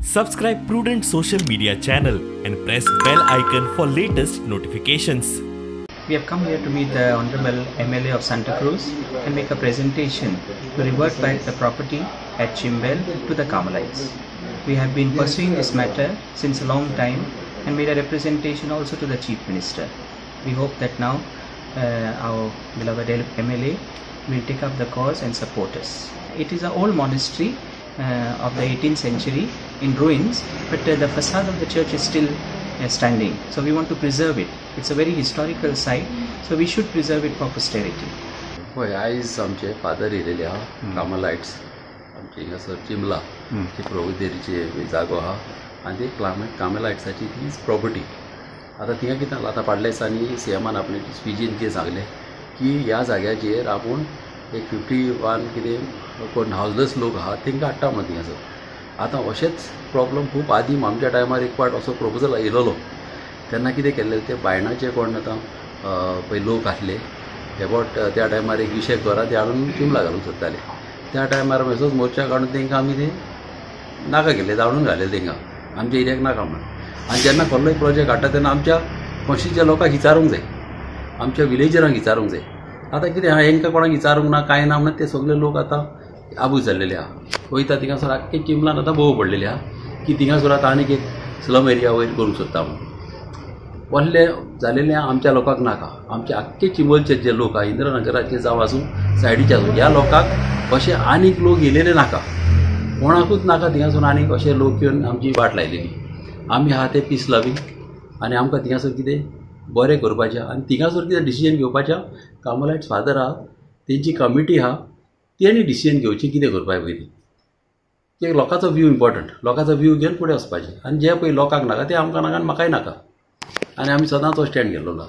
Subscribe Prudent Social Media channel and press bell icon for latest notifications. We have come here to meet the Honorable MLA of Santa Cruz and make a presentation to revert back the property at Chimbel to the Carmelites. We have been pursuing this matter since a long time and made a representation also to the Chief Minister. We hope that now our beloved MLA will take up the cause and support us. It is an old monastery of the 18th century in ruins, but the facade of the church is still standing. So we want to preserve it. It's a very historical site, so we should preserve it for posterity. पळय आयज आमचे father येयलेले आहा कार्मलायट्स आमचे हिंगासर चिंबला ती प्रोविदेरीची जागो आहा आनी ती कार्मलायट्साची तीच प्रॉपर्टी. आतां थिंगा कितें जालां, आतां फाटल्या दिसांनी सीएमान आपणे स्पिचीन कितें सांगलें की ह्या जाग्याचेर आपूण एक 51 कितें कोण हावजलेस लोक आहा तेंकां हाडटा म्हणून थिंगासर. आतां अशेंच प्रॉब्लम खूब आदीं आमच्या टायमार एक फावट असो प्रपोजल येयलेलो तेन्ना कितें केल्लें ते बायणाचे कोण आतां पळय लोक आसले एबावट त्या टायमार एक विशेक घरां ते हाडून चिंबला घालूंक सोदताले. त्या टायमार असोच मोर्चा काडून तेंकां आमी ते नाका केले, धाडून घाले तेंकां आमच्या एरियाक नाका म्हणून. आनी जेन्ना कसलोय प्रोजेक्ट हाडटा तेन्ना आमच्या कॉन्स्टिट्युएंसीच्या लोकांक विचारूंक जाय, आमच्या विलेजरांक विचारूंक जाय. आतां कितें आहा हेंकां कोणाक विचारूंक ना कांय ना म्हणून ते सगळे लोक आतां आबूज जाल्लेले आहा. वयता थिंगासर आख्खे चिंबलान आतां भोव पडलेले आहा की थिंगासर आतां आनीक एक स्लम एरिया वयर करूंक सोदता म्हणून. वल्ले जालेले आमच्या लोकांक नाका. आमचे आख्खे चिंबलचे जे लोक आहा इंदिरानगराचे जावं आसूं सायडीचे आसूं ह्या लोकांक अशे आनीक लोक येयलेले नाका, कोणाकूच नाका थिंगासून आनीक अशे लोक येवन आमची वाट लायलेली. आमी आहा ते पीस लवींग आनी आमकां थिंगासर कितें बरें करपाचें आनी थिंगासर कितें डिसिजन घेवपाचें. कार्मलायट्स फादर आहा तेंची कमिटी आहा तेणी डिसिजन घेवचें कितें करपाक पयलीं. ते लोकांचो व्यू इम्पॉर्टंट, लोकांचो व्यू घेवन फुडें वचपाचें आनी जें पळय लोकांक नाका तें आमकां नाका आनी म्हाकाय नाका आनी आमी सदांच तो स्टँड घेतलेलो आहा.